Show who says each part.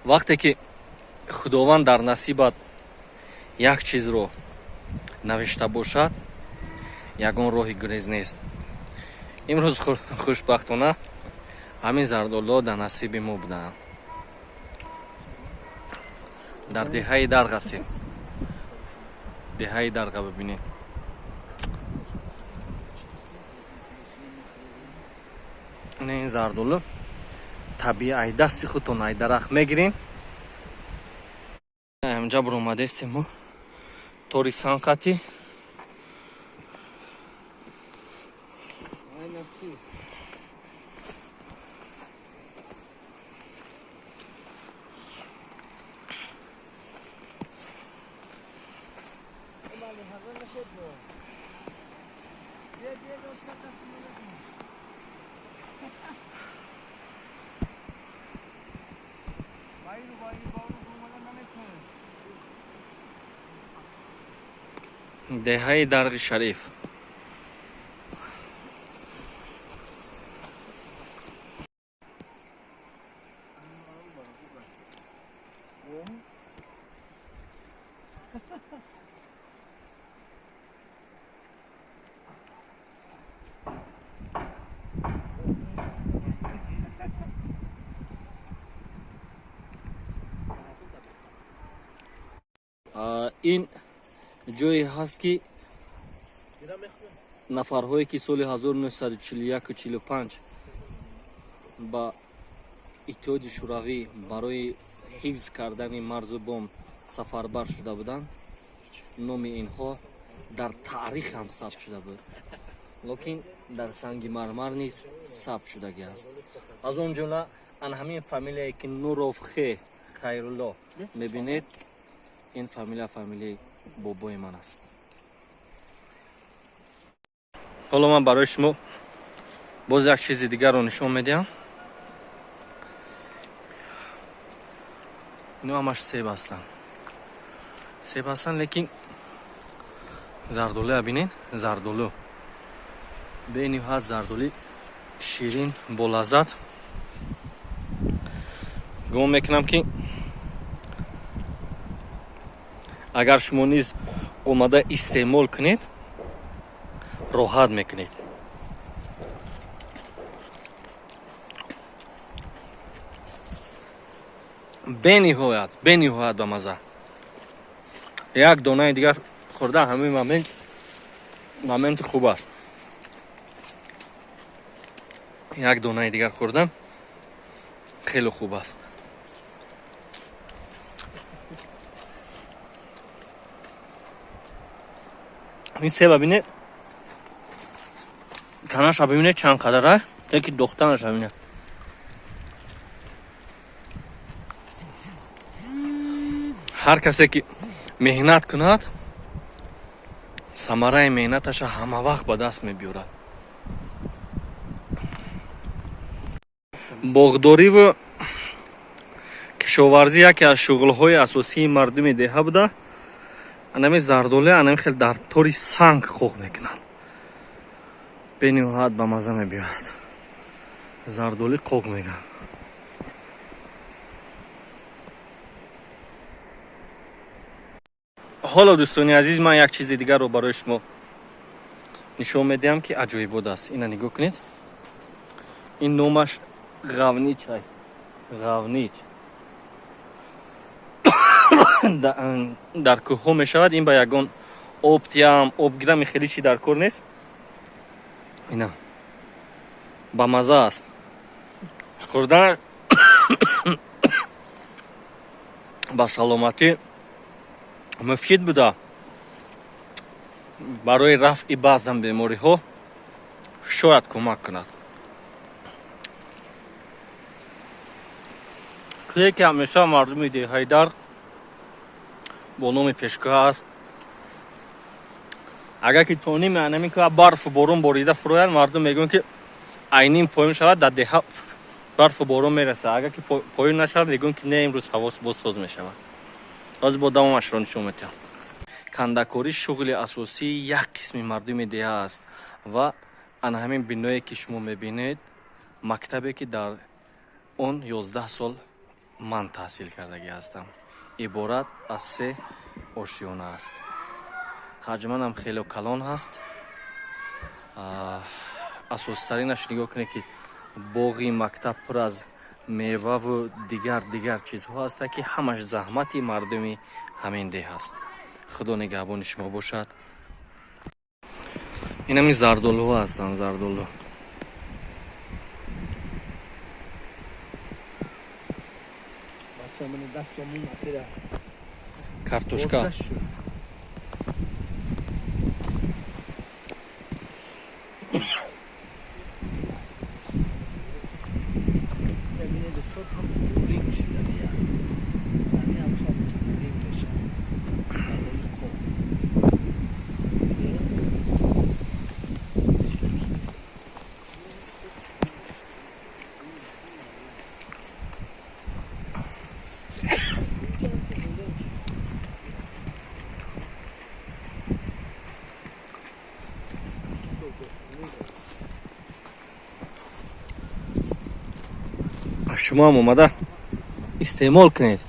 Speaker 1: Вақте ки Худованд дар насибат як чизро навишта бошад, ягон роҳи гурез нест. Имрӯз хушбахтона ҳамин зардолуҳо дар насиби мо буданд. Дар деҳаи Дарғ ҳастем. Деҳаи Дарға бибинед. Ин зардолу табиӣ, ай дасти худтон, ай дарахт мегирем. Ҳамҷа буромадестем мо тори санқати. Деҳаи Дарғи Шариф. Ин ҷое ҳаст, ки нафарҳое, ки соли 1941-45 ба Иттиҳоди Шӯравӣ барои ҳифз кардани марзу бом сафарбар шуда буданд, номи инҳо дар таърих ҳам сабт шуда буд, лекин дар санги мармар низ сабт шудагӣ аст. Аз он ҷумла ан ҳамин фамилияе, ки Нуров Хе Хайрулло мебинед, ин фамилия фамилияи бобои ман аст. Ҳоло ман барои шумо боз як чизи дигарро нишон медиҳам. Ино ҳамаш себ ҳастанд, себ ҳастанд, лекин зардолуя бинен. Зардолу бениҳоят зардоли ширин, болаззат. Гумон мекунам, ки агар шумо низ омада истеъмол кунед, роҳат мекунед. Бениҳоят, бениҳоят ба мазза. Як донаи дигар хӯрда, ҳамин момент, моменти хуб аст. Як донаи дигар хӯрдан хеле хуб аст. Ин себа бинед, танаша бибинед, чанд қадара, яки дохтанаша бинед. Ҳар касе ки меҳнат кунад, самараи меҳнаташа ҳама вақт ба даст мебиёрад. Боғдориву кишоварзӣ яке аз шуғлҳои асосии мардуми деҳа буда, анами зардоле анами хел дар тори санг қоқ мекунанд. Бениҳоят ба мазза мебиёяд. Зардолӣ қоқ мегӯянд. Ҳоло, дӯстони азиз, ман як чизи дигарро барои шумо нишон медиҳам, ки аҷоибот аст. Ина нигоҳ кунед, ин номаш ғавнич ай, ғавнич дар кӯҳҳо мешавад. Ин ба ягон об тиям, об гирами, хеле чи дар кор нест. Ина ба мазза аст хӯрдан, ба саломатӣ муфид буда, барои рафъи баъзан бемориҳо шояд кӯмак кунад. Кӯҳе, ки ҳамеша мардуми деҳаи Дарғ бо номи Пешкӯҳ аст. Агар ки то ними анами кӯҳ барфу борон борида фурояд, мардум мегӯянд, ки айнин поён шавад, дар деҳа барфу борон мерасад. Агар ки поён нашавад, мегӯянд, ки не, имрӯз ҳаво боз соз мешавад. Ҳозир бо давомашро нишон медиҳам. Кандакорӣ шуғли асосии як қисми мардуми деҳа аст ва ана ҳамин биное, ки шумо мебинед, мактабе, ки дар он 11 сол Ман таҳсил кардагӣ ҳастам, иборат аз се ошёна аст. Ҳаҷманам хело калон ҳаст. Асостаринаш, нигоҳ кунед, ки боғи мактаб пур аз меваву дигар дигар чизҳо ҳаста, ки ҳамаш заҳмати мардуми ҳамин деҳ аст. Худо нигаҳбони шумо бошад. Инами зардолуҳо ҳастанд, зардолу.
Speaker 2: Бача, мани дастомун ахира.
Speaker 1: Картошка.
Speaker 2: Бозгашт шуд. Бибинед, устод, ҳам тулинг шуда дия. Ҳамин ҳам хоб тулинг мешавад. Зардоли қоб.
Speaker 1: Шумо ҳам омада истеъмол кунед.